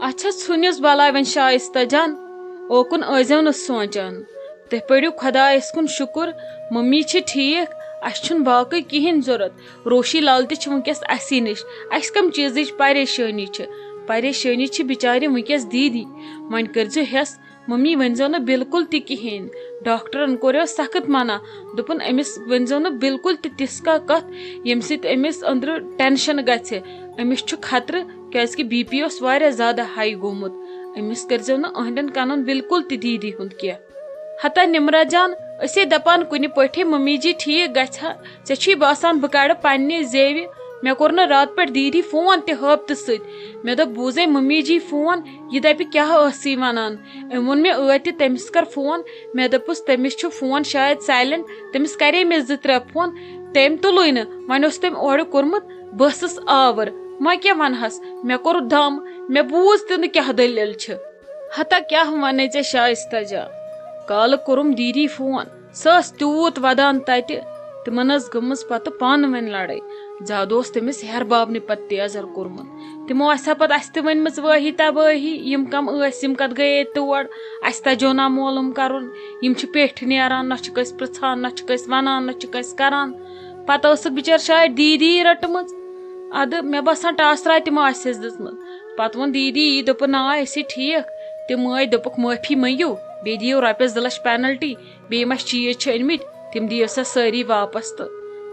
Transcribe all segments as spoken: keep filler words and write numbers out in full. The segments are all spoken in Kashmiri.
اچھا، ژھٕنِس بلاے وۄنۍ شایستہ جان، اوکُن ٲسۍزیو نہٕ سونٛچان۔ تُہۍ پٔرِو خۄدایَس کُن شُکُر، مٔمی چھِ ٹھیٖک، اَسہِ چھُنہٕ باقٕے کِہیٖنۍ ضوٚرَتھ۔ روشی لال تہِ چھِ وٕنکیٚس اَسی نِش۔ اَسہِ کَمہِ چیٖزٕچ پریشٲنی چھِ؟ پریشٲنی چھِ بِچارِ وٕنکیٚس دیٖدی۔ وۄنۍ کٔرۍزیو ہٮ۪س، مٔمی ؤنۍزیو نہٕ بِلکُل تہِ کِہیٖنۍ۔ ڈاکٹرَن کوٚریو سخت منع، دوٚپُن، أمِس ؤنۍزیو نہٕ بِلکُل تہِ تِژھ کانٛہہ کَتھ، ییٚمہِ سۭتۍ أمِس أنٛدرٕ ٹٮ۪نشَن گژھِ۔ أمِس چھُ خطرٕ، کیٛازِکہِ بی پی اوس واریاہ زیادٕ ہاے گوٚمُت۔ أمِس کٔرۍزیو نہٕ أہنٛدٮ۪ن کَنَن بِلکُل تہِ دیٖدی ہُنٛد کینٛہہ۔ ہتا نمرہ جان، أسے دَپان کُنہِ پٲٹھۍ مٔمی جی ٹھیٖک گژھِ ہا، ژےٚ چھُے باسان بہٕ کَڑٕ پنٛنہِ زیوِ؟ مےٚ کوٚر نہٕ راتہٕ پٮ۪ٹھ دیٖدی فون تہِ ہٲبتہٕ سۭتۍ۔ مےٚ دوٚپ، بوٗزے مٔمی جی فون، یہِ دَپہِ کیٛاہ ٲسٕے وَنان۔ أمۍ ووٚن مےٚ ٲدۍ تہِ تٔمِس کَر فون۔ مےٚ دوٚپُس، تٔمِس چھُ فون شاید سایلنٹ، تٔمِس کَرے مےٚ زٕ ترٛےٚ فون، تٔمۍ تُلُے نہٕ۔ وۄنۍ اوس تٔمۍ اورٕ کوٚرمُت، بہٕ ٲسٕس آوٕر، وۄنۍ کیٛاہ وَنہَس؟ مےٚ کوٚر دَم، مےٚ بوٗز تہِ نہٕ کیٛاہ دٔلیٖل چھِ۔ ہتا کیٛاہ وَنے ژےٚ شایستہ جان؟ کالہٕ کوٚرُم دیٖدی فون، سۄ ٲس تیوٗت وَدان تَتہِ، تِمَن ٲس گٔمٕژ پَتہٕ پانہٕ ؤنۍ لَڑٲے۔ زیادٕ اوس تٔمِس ہیٚہَر بابنہِ پَتہٕ تیزر کوٚرمُت۔ تِمو آسہِ ہا پَتہٕ اَسہِ تہِ ؤنمٕژ وٲہی تبٲہی، یِم کَم ٲسۍ، یِم کَتھ گٔیے تور، اَسہِ تَجو نا معلوٗم کَرُن، یِم چھِ پیٚٹھۍ نیران، نہ چھِکھ أسۍ پرٛژھان، نہ چھِکھ أسۍ وَنان، نہ چھِکھ أسۍ کَران۔ پَتہٕ ٲسٕکھ بِچٲر شاید دیٖدی رٔٹمٕژ۔ اَدٕ مےٚ باسان ٹاسرا تہِ ما آسٮ۪س دِژمٕژ۔ پَتہٕ ووٚن دیٖدی یی، دوٚپُن، "نا، أسۍ ہے ٹھیٖک۔" تِم ٲے، دوٚپُکھ، "معٲفی مٔنٛگِو، بیٚیہِ دِیِو رۄپیَس زٕ لَچھ پینلٹی، بیٚیہِ یِم اَسہِ چیٖز چھِ أنۍ مٕتۍ، تِم دِیِو سا سٲری واپَس۔" تہٕ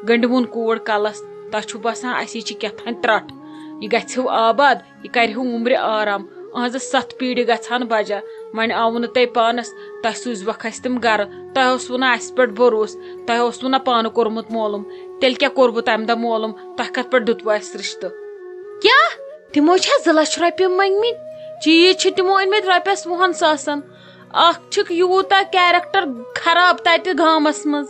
گٔنٛڈۍ ووٚن کوٗر کَلَس، "تۄہہِ چھُو باسان اَسہِ چھِ کیٛاہ تام ترٛٹھ، یہِ گژھِ ہیوٗ آباد، یہِ کَرِ ہیوٗ وُمرِ آرام، أہنٛزٕ سَتھ پیٖرِ گژھِ ہَن بَجا، وۄنۍ آوٕ نہٕ تۄہہِ پانَس، تۄہہِ سوٗزوکھ اَسہِ تِم گَرٕ، تۄہہِ اوسوُ نہٕ اَسہِ پٮ۪ٹھ بھروسہٕ، تۄہہِ اوسوُ نہ پانہٕ کوٚرمُت معلوٗم، تیٚلہِ کیٛاہ کوٚروُ تَمہِ دۄہ معلوٗم، تۄہہِ کَتھ پٮ۪ٹھ دیُتوُ اَسہِ رِشتہٕ؟" کیٛاہ؟ تِمو چھا زٕ لَچھ رۄپیہِ مٔنٛگمٕتۍ؟ چیٖز چھِ تِمو أنۍ مٕتۍ رۄپیَس وُہَن ساسَن۔ اَکھ چھِکھ یوٗتاہ کیریکٹر خراب تَتہِ گامَس منٛز،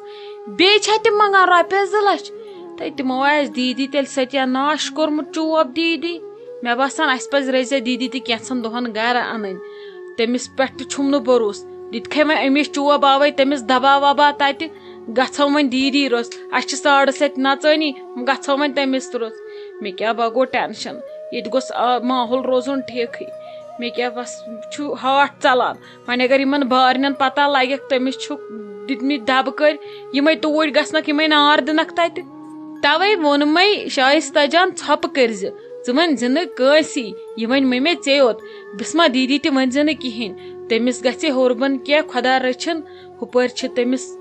بیٚیہِ چھا تِم منٛگان رۄپیَس زٕ لَچھ؟ تہٕ تِمو آسہِ دیٖدی تیٚلہِ ستیا ناش کوٚرمُت، چوب دیٖدی۔ مےٚ باسان، اَسہِ پَزِ رٔزیا دیٖدی تہِ کینٛژھن دۄہَن گَرٕ اَنٕنۍ۔ تٔمِس پٮ۪ٹھ تہِ چھُم نہٕ بھروسہٕ۔ دِتکھے وۄنۍ أمِس چوب آوَے تٔمِس دَباو وَباو تَتہِ، گژھو وۄنۍ دیٖدی روٚس۔ اَسہِ چھِ ساڑٕ سَتہِ نَژٲنی، گژھو وۄنۍ تٔمِس روٚس۔ مےٚ کیٛاہ بہ گوٚو ٹٮ۪نشَن، ییٚتہِ گوٚژھ آ-، ماحول روزُن ٹھیٖکھٕے۔ مےٚ کیٛاہ بَس چھُ ہارٹ ژَلان۔ وۄنۍ اگر یِمَن بارنٮ۪ن پَتہ لَگٮ۪کھ، تٔمِس چھُکھ دِتمٕتۍ دَبہٕ کٔرۍ، یِمَے توٗرۍ گژھنَکھ، یِمَے نار دِنَکھ تَتہِ۔ تَوَے ووٚنمَے شایستہ جان، ژھۄپہٕ کٔرۍزِ، ژٕ ؤنۍ زِ نہٕ کٲنٛسی، یہِ ؤنۍ مٔمے ژے یوت۔ بِسما دیٖدی تہِ ؤنۍ زِ نہٕ کِہیٖنۍ، تٔمِس گژھِ ہیوٚر بۄن کینٛہہ، خۄدا رٔچھِن۔ ہُپٲرۍ چھِ تٔمِس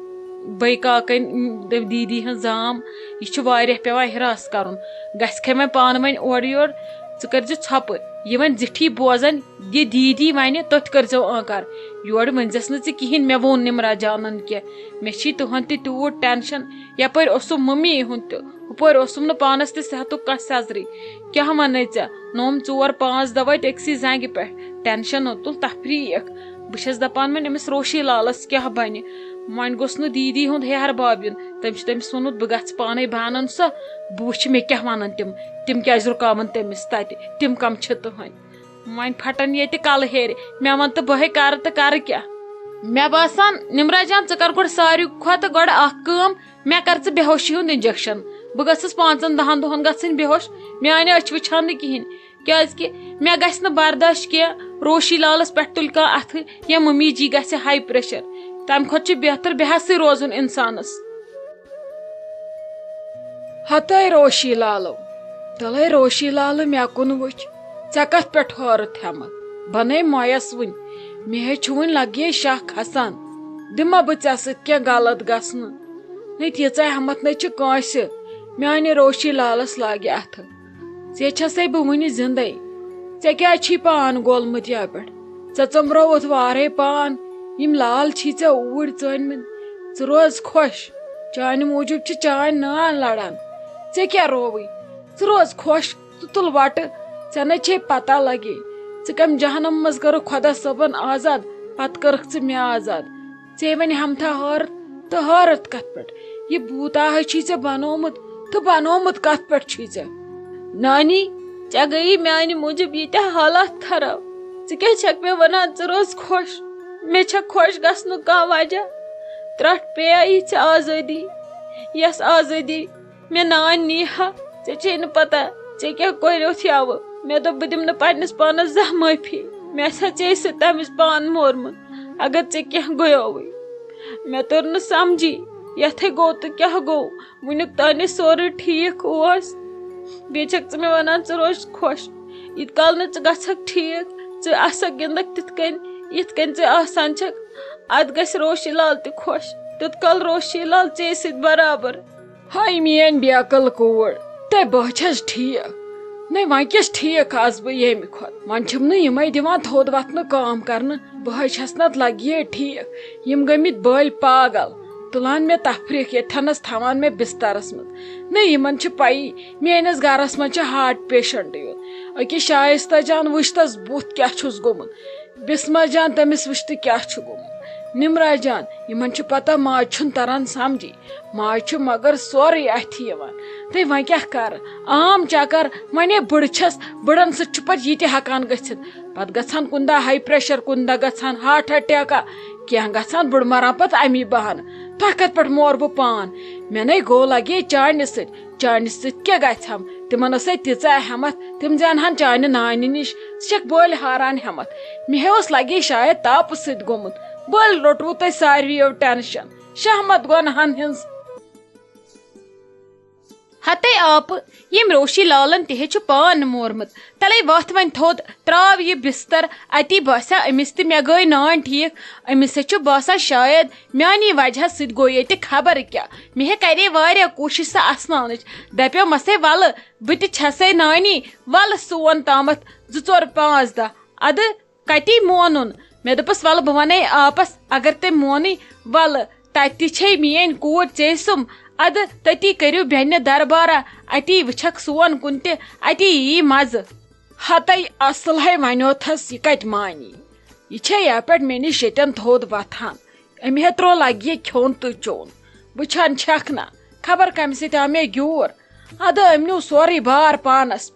بٔے کاکَنۍ، دیٖدی ہٕنٛز زام، یہِ چھُ واریاہ پٮ۪وان ہِراس کَرُن۔ گژھِ کھے وۄنۍ پانہٕ وۄنۍ اورٕ یورٕ، ژٕ کٔرۍ زِ ژھۄپہٕ۔ یہِ وۄنۍ زِٹھی بوزَن، یہِ دیٖدی وَنہِ، تٔتھۍ کٔرۍزیو آنکار۔ یورٕ ؤنۍزٮ۪س نہٕ ژٕ کِہیٖنۍ، مےٚ ووٚن نِمرا جانَن کینٛہہ۔ مےٚ چھی تُہُنٛد تہِ تیوٗت ٹٮ۪نشَن، یَپٲرۍ اوسُم مٔمی ہُنٛد تہِ، ہُپٲرۍ اوسُم نہٕ پانَس تہِ صحتُک کانٛہہ سٮ۪زرٕے۔ کیٛاہ وَنَے ژےٚ؟ نوم ژور پانٛژھ دواے تہِ أکسٕے زنٛگہِ پٮ۪ٹھ۔ ٹینشن اوٚتُل تفریٖق۔ بہٕ چھَس دَپان وۄنۍ أمِس روشی لالَس کیٛاہ بَنہِ۔ وۄنۍ گوٚژھ نہٕ دیٖدی ہُنٛد ہیہَر باب یُن۔ تٔمۍ چھُ تٔمِس ووٚنمُت، "بہٕ گژھٕ پانَے بہٕ اَنَن سۄ، بہٕ وٕچھِ مےٚ کیٛاہ وَنَن تِم، تِم کیٛازِ رُکاوَن تٔمِس تَتہِ، تِم کَم چھِ تُہٕنٛدۍ۔" وۄنۍ پھٹَن ییٚتہِ کَلہٕ ہیرِ۔ مےٚ وَن تہٕ بہٕ ہے کَرٕ تہٕ کَرٕ کیٛاہ؟ مےٚ باسان، نِمرا جان، ژٕ کَر گۄڈٕ ساروی کھۄتہٕ گۄڈٕ اَکھ کٲم، مےٚ کر ژٕ بے ہوشی ہُنٛد انجیکشن۔ بہٕ گٔژھٕس پانٛژن دَہن دۄہن گژھٕنۍ بے ہوش، میانہِ أچھ وٕچھان نہٕ کِہینۍ، کیازِ کہِ مےٚ گژھِ نہٕ برداش کینٛہہ۔ روشی لالس پٮ۪ٹھ تُلہِ کانٛہہ اَتھٕ یا مٔمی جی گژھِ ہاے پریشر۔ تمہِ کھۄتہٕ چھُ بہتر بے ہوشٕے روزُن انسانس۔ ہتے روشی لالو، تلے روشی لالہٕ مےٚ کُن وٕچھ، ژےٚ کتھ پٮ۪ٹھ ہٲرتھ ہٮ۪متھ؟ بنے مۄیس وٕنۍ، مےٚ ہے چھُ وٕنۍ لگے شاہ کھسان۔ دِما بہٕ ژےٚ سۭتۍ کینٛہہ غلط گژھنہٕ؟ نہٕ تیٖژاہ ہٮ۪متھ نَے چھِ کٲنٛسہِ میانہِ روشی لالس لاگہِ اَتھٕ۔ ژےٚ چھسے بہٕ وٕنہِ زِندَے۔ ژےٚ کیٛازِ چھی پان گولمُت یَپٲرۍ؟ ژےٚ ژۄمبرووُتھ وارَے پان۔ یِم لال چھی ژےٚ اوٗرۍ ژٲنۍمٕتۍ۔ ژٕ روز خۄش۔ چانہِ موٗجوٗب چھِ چٲنۍ نان لڑان۔ ژےٚ کیٛاہ رووُے؟ ژٕ روز خۄش۔ ژٕ تُل وَٹہٕ، ژےٚ نَے چھے پَتہ لَگے، ژٕ کَمہِ جہنم منٛز کٔرٕکھ خۄدا صٲبَن آزاد، پَتہٕ کٔرٕکھ ژٕ مےٚ آزاد۔ ژےٚ وۄنۍ ہمتھا ہٲرتھ تہٕ ہٲرتھ کَتھ پٮ۪ٹھ؟ یہِ بوٗتاہ ہے چھی ژےٚ بنوومُت، تہٕ بنوومُت کَتھ پٮ۪ٹھ چھی ژےٚ؟ نانی، ژےٚ گٔیی میٛانہِ موٗجوٗب ییٖتیٛاہ حالات خراب۔ ژٕ کیٛاہ چھَکھ مےٚ وَنان، ژٕ روز خۄش۔ مےٚ چھےٚ خۄش گژھنُک کانٛہہ وجہ؟ ترٛٹھ پیٚیہِ ژےٚ آزٲدی، یۄس آزٲدی مےٚ نانۍ نی ہا۔ ژےٚ چھے نہٕ پتہ ژےٚ کیٛاہ کوٚریوتھ یَوٕ۔ مےٚ دوٚپ، بہٕ دِمہٕ نہٕ پننِس پانس زانٛہہ معٲفی۔ مےٚ ہسا ژےٚ سۭتۍ تمِچ پان مورمُت، اگر ژےٚ کینٛہہ گوٚیووٕے۔ مےٚ توٚر نہٕ سمجھی، یتھے گوٚو تہٕ کیٛاہ گوٚو؟ وُنیُک تانۍ سورُے ٹھیٖک اوس۔ بیٚیہِ چھکھ ژٕ مےٚ ونان، ژٕ روز خۄش۔ ییٖتۍ کال نہٕ ژٕ گژھکھ ٹھیٖک، ژٕ آسکھ گِنٛدکھ تِتھ کٔنۍ، یِتھ کٔنۍ ژٕ آسان چھکھ، ادٕ گژھِ روشی لال تہِ خۄش۔ تیوٗت کال روشی لال ژےٚ سۭتۍ برابر۔ ہاے میٲنۍ بیقل کوٗر، تہٕ بہٕ چھَس ٹھیٖک۔ نَے وۄنۍ کیٛاہ چھِ ٹھیٖک آز بہٕ ییٚمہِ کھۄتہٕ؟ وۄنۍ چھِم نہٕ یِمَے دِوان تھوٚد وۄتھنہٕ کٲم کرنہٕ۔ بہٕ حظ چھَس نَتہٕ لَگہِ یے ٹھیٖک۔ یِم گٔمٕتۍ بٔلۍ پاگل۔ تُلان مےٚ تفریٖق ییٚتھٮ۪نَس، تھاوان مےٚ بِستَرَس منٛز۔ نَے یِمَن چھِ پَیی، میٛٲنِس گَرَس منٛز چھِ ہارٹ پیشنٹ یُن۔ أکیٛاہ شایستہ جان، وٕچھ تَس بُتھ کیٛاہ چھُس گوٚمُت۔ بسمہ جان، تٔمِس وٕچھ تہٕ کیٛاہ چھُ گوٚمُت۔ نمرہ جان، یِمَن چھُ پَتہ، ماجہِ چھُنہٕ تَران سَمجھی۔ ماجہِ چھُ مگر سورُے اَتھِ یِوان۔ تہٕ وۄنۍ کیٛاہ کَرٕ؟ عام چکر، وۄنۍ ہے بٕڑٕ چھَس، بٕڑَن سۭتۍ چھُ پَتہٕ یہِ تہِ ہٮ۪کان گٔژھِتھ۔ پَتہٕ گژھان کُنہِ دۄہ ہاے پریشر، کُنہِ دۄہ گژھان ہارٹ اٹیکا، کینٛہہ گژھان بٕڑٕ مَران پَتہٕ اَمی بہانہٕ۔ تۄہہِ کَتھ پٮ۪ٹھ مورٕ بہٕ پان؟ مےٚ نے گوٚو لگے چانہِ سۭتۍ، چانہِ سۭتۍ کیٛاہ گژھِ ہم؟ تِمن ٲس ہے تیٖژاہ ہٮ۪متھ، تِم زینہن چانہِ نانہِ نِش۔ ژٕ چھکھ بٔلۍ ہاران ہٮ۪متھ۔ مےٚ ہے اوس لگے شاید تاپہٕ سۭتۍ گوٚمُت۔ بٔلۍ روٚٹوٕ تۄہہِ ساروِیو ٹینشن۔ شہمت گۄنہن ہٕنٛز۔ ہتے آپہٕ، ییٚمۍ روشی لالن تہِ ہے چھُ پان مورمُت۔ تلے وتھ وۄنۍ تھوٚد، تراو یہِ بستر، اتی باسیٛا أمِس تہِ مےٚ گٔے نانۍ ٹھیٖک۔ أمِس ہے چھُ باسان شاید میٛانی وجہ سۭتۍ گوٚو ییٚتہِ خبر کیٛاہ۔ مےٚ ہے کرے واریاہ کوٗشش سۄ اسناونٕچ۔ دپیو مسے، ولہٕ بہٕ تہِ چھسے نانی، ولہٕ سون تامتھ زٕ ژور پانٛژھ دہ۔ ادٕ کتی مونُن؟ مےٚ دوٚپُس، ولہٕ بہٕ ونے آپس، اگر تٔمۍ مونٕے، ولہٕ تتہِ تہِ چھے میٲنۍ کوٗر ژے سُم۔ ادٕ تتی کٔرِو بیٚنہِ دربارہ، اتی وٕچھکھ سون کُن تہِ، اتی یی مزٕ۔ ہتے اصل ہے ونیوتھس، یہِ کتہِ مانی؟ یہِ چھے یا پٮ۪ٹھ مےٚ نِش ییٚتٮ۪ن تھوٚد وۄتھان۔ أمۍ ہے ترٛوو لگہِ یہِ کھیوٚن تہٕ چوٚن۔ وٕچھان چھکھ نا، خبر کمہِ سۭتۍ آو مےٚ گیوٗر۔ ادٕ أمۍ نیوٗ سورُے بار پانس۔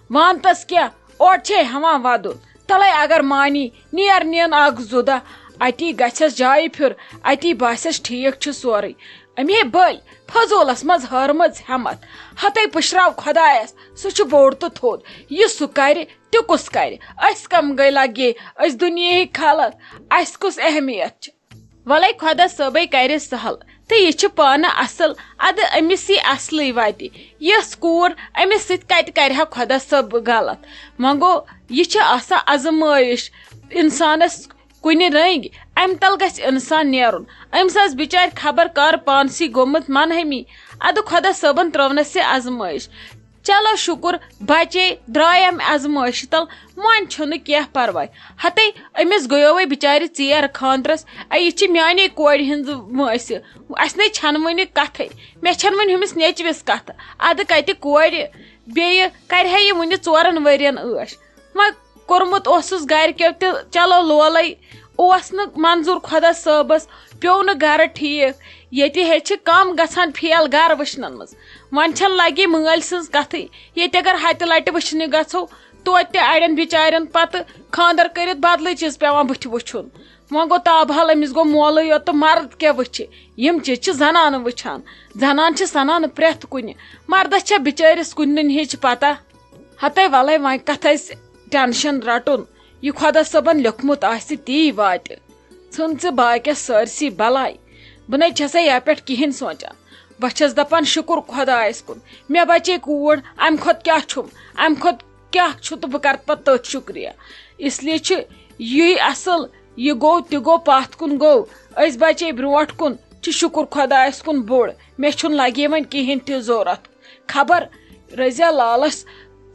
وانتس کیٛاہ، اورٕ چھے ہٮ۪وان ودُن۔ تلے اگر مانی، نیر نین اکھ زٕ دۄہ۔ اتی گژھٮ۪س جایہِ پھِر، اتی باسٮ۪س ٹھیٖک چھُ سورُے۔ أمۍ ہے بٔلۍ فضوٗلس منٛز ہٲرمٕژ ہٮ۪متھ۔ ہتے پُشراو خۄدایس، سُہ چھُ بوٚڑ تہٕ تھوٚد۔ یہِ سُہ کرِ، تہِ کُس کرِ؟ أسۍ کم گٔے لگے؟ أسۍ دُنیہٕکۍ خلق، اسہِ کُس اہمیت چھِ؟ ولے خۄدا صٲبے کرِ سہل، تہٕ یہِ چھِ پانہٕ اصل۔ ادٕ أمِس یی اصلٕے وتہِ۔ یۄس کوٗر، أمِس سۭتۍ کتہِ کرِ ہا خۄدا صٲب غلط؟ وۄنۍ گوٚو، یہِ چھِ آسان آزمٲیش انسانس کُنہِ رٔنگۍ۔ امہِ تل گژھِ انسان نیرُن۔ أمِس آسہِ بچارِ خبر کر پانسٕے گوٚمُت منحمی۔ ادٕ خۄدا صٲبن ترٲونس یہِ آزمٲیش۔ چلو شُکُر، بچے درٛاے امہِ آزمٲیشہِ تل، وۄنۍ چھُنہٕ کینٛہہ پرواے۔ ہتے أمِس گٔیووے بچارِ ژیر خانٛدرس۔ اے، یہِ چھِ میانے کورِ ہٕنٛز وٲنٛسہِ۔ اسہِ نے چھنہٕ وُنہِ کتھے۔ مےٚ چھنہٕ وُنہِ ہُمِس نیٚچوِس کتھٕ۔ ادٕ کتہِ کورِ؟ بیٚیہِ کرِ ہے یہِ وُنہِ ژورن ؤرین عٲش۔ وۄنۍ کوٚرمُت اوسُس گرِکیو تہِ چلو لولے، اوس نہٕ منظور خۄدا صٲبس، پیوٚو نہٕ گرٕ ٹھیٖک۔ ییٚتہِ ہے چھِ کم گژھان فیل گرٕ وٕچھنن منٛز۔ وۄنۍ چھنہٕ لگی مٲلۍ سٕنٛز کتھٕے۔ ییٚتہِ اگر ہتہِ لٹہِ وٕچھنہِ گژھو، توتہِ تہِ اڑٮ۪ن بچارٮ۪ن پتہٕ خانٛدر کٔرِتھ بدلٕے چیٖز پٮ۪وان بٕتھِ وٕچھُن۔ وۄنۍ گوٚو تاب حال، أمِس گوٚو مولٕے یوت تہٕ مرد کیٛاہ وٕچھِ؟ یِم چیٖز چھِ زنانہٕ وٕچھان۔ زنان چھِ سنان پرٛٮ۪تھ کُنہِ۔ مردس چھےٚ بچٲرِس کُنہِ نُنہِ ہِچ پتہ۔ ہتے ولے وۄنۍ کتھ آسہِ ٹینشن رٹُن، یہِ خۄدا صٲبن لیوٚکھمُت آسہِ تی واتہِ۔ ژھٕن ژٕ باقیس سٲرسٕے بلاے۔ بہٕ نے چھسے یا پٮ۪ٹھ کِہینۍ سونچان۔ بہٕ چھس دپان شُکُر خۄدایس کُن، مےٚ بچے کوٗر، امہِ کھۄتہٕ کیٛاہ چھُم؟ امہِ کھۄتہٕ کیٛاہ چھُ تہٕ بہٕ کرٕ پتہٕ تٔتھۍ شُکریہ۔ اس لیے چھُ یی اصل، یہِ گوٚو تہِ گوٚو، پتھ کُن گوٚو، أسۍ بچے برونٛٹھ کُن، چھُ شُکُر خۄدایس کُن بوٚڑ۔ مےٚ چھُنہٕ لگے وۄنۍ کِہینۍ تہِ ضروٗرت۔ خبر رضیہ لالس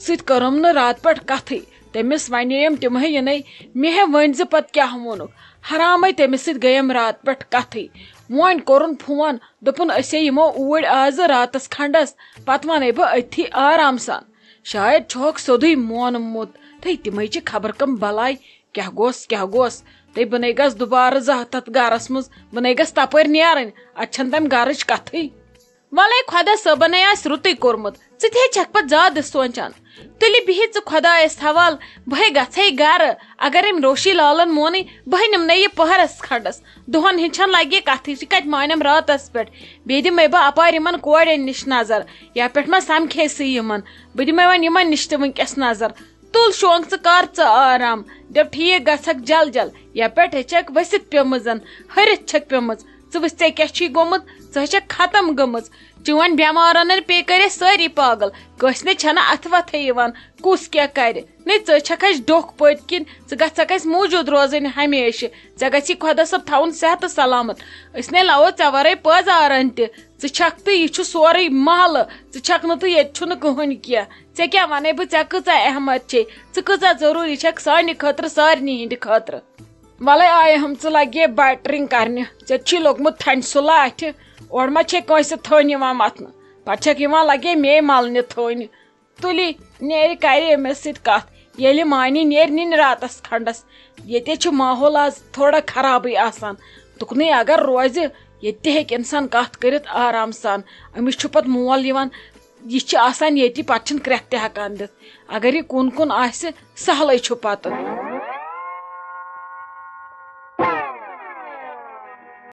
سۭتۍ کٔرٕم نہٕ راتہٕ پٮ۪ٹھ کتھٕے۔ تٔمِس ونییم تِمہے یِنَے، مےٚ ہے ؤنۍ زِ پتہٕ کیٛاہ ووٚنُکھ۔ حرامے تٔمِس سۭتۍ گٔیم راتہٕ پٮ۪ٹھ کتھٕے۔ وۄنۍ کوٚرُن فون، دوٚپُن، أسے یِمو اوٗرۍ آزٕ راتس کھنڈس، پتہٕ ونے بہٕ أتھی آرام سان۔ شاید چھُہوکھ سیوٚدُے مونمُت۔ تہٕ تِمے چھِ خبر کم بلاے، کیٛاہ گوٚس، کیٛاہ گوٚس؟ تہٕ بہٕ نے گژھٕ دُبارٕ زانٛہہ تتھ گرس منٛز، بہٕ نے گژھٕ تپٲرۍ نیرٕنۍ، اتہِ چھنہٕ تمہِ گرٕچ کتھٕے۔ ولے خۄدا صٲبن ہے آسہِ رُتُے کوٚرمُت، ژٕ تہِ ہے چھکھ پتہٕ زیادٕ سونچان۔ تُلہِ بِہِتھ ژٕ خۄدایس حوال، بہٕ ہے گژھے گرٕ۔ اگر أمۍ روشی لالن مونٕے، بہٕ ہے نِمنے یہِ پٔہرس کھنڈس۔ دۄہن ہٕنٛز چھنہٕ لگہِ کتھٕے، سُہ کتہِ مانٮ۪م راتس پٮ۪ٹھ؟ بیٚیہِ دِمے بہٕ اپارِ یِمن کورٮ۪ن نِش نظر، یا پٮ۪ٹھ ما سمکھے سُہ یِمن؟ بہٕ دِمے وۄنۍ یِمن نِش تہِ وٕنکیٚس نظر۔ تُل شونٛگ، ژٕ کر ژٕ آرام۔ دپ ٹھیٖک گژھکھ جل جل، یپٲرۍ چھکھ ؤسِتھ پیمٕژ، ہرِتھ چھکھ پیمٕژ۔ ژٕ وٕچھ ژےٚ کیٛاہ چھی گوٚمُت، ژٕ چھکھ ختم گٔمٕژ۔ چون بٮ۪مارن پے کٔرۍ أسۍ سٲری پاگل، کٲنٛسہِ نے چھنہٕ اتھٕ وتھے یِوان، کُس کیٛاہ کرِ؟ نے ژٕ چھکھ اسہِ ڈوکھ پٔتۍ کِنۍ، ژٕ گژھکھ اسہِ موٗجوٗد روزٕنۍ ہمیشہِ۔ ژےٚ گژھی خۄدا صٲب تھاوُن صحت تہٕ سلامت۔ أسۍ نے لوو ژےٚ ورٲے پٲزارن تہِ۔ ژٕ چھکھ تہٕ یہِ چھُ سورُے محلہٕ، ژٕ چھکھ نہٕ تہٕ ییٚتہِ چھُنہٕ کٕہٕنۍ کینٛہہ۔ ژےٚ کیٛاہ ونے بہٕ، ژےٚ کۭژاہ اہمیت چھے، ژٕ کۭژاہ ضروٗری چھکھ سانہِ خٲطرٕ، سارنٕے ہٕنٛدِ خٲطرٕ۔ ولے آیہِ ہم ژٕ لگے بٹرنگ کرنہِ، ژےٚ چھی لوٚگمُت تھنہِ سُلہٕ اَتھِ، اورٕ ما چھے کٲنٛسہِ تھٔنۍ یِوان متھنہٕ، پتہٕ چھکھ یِوان لگے مے ملنہِ تھٔنۍ۔ تُلی نیرِ کرِ أمِس سۭتۍ کتھ، ییٚلہِ مانی نیرِ نِنہِ راتس کھنڈس۔ ییٚتہِ چھُ ماحول آز تھوڑا خرابٕے آسان، تُکنُے اگر روزِ، ییٚتہِ تہِ ہیٚکہِ انسان کتھ کٔرِتھ آرام سان۔ أمِس چھُ پتہٕ مول یِوان، یہِ چھِ آسان ییٚتی، پتہٕ چھِنہٕ کرٛٮ۪کھ تہِ ہٮ۪کان دِتھ۔ اگر یہِ کُن کُن آسہِ، سہلٕے چھُ پتہٕ۔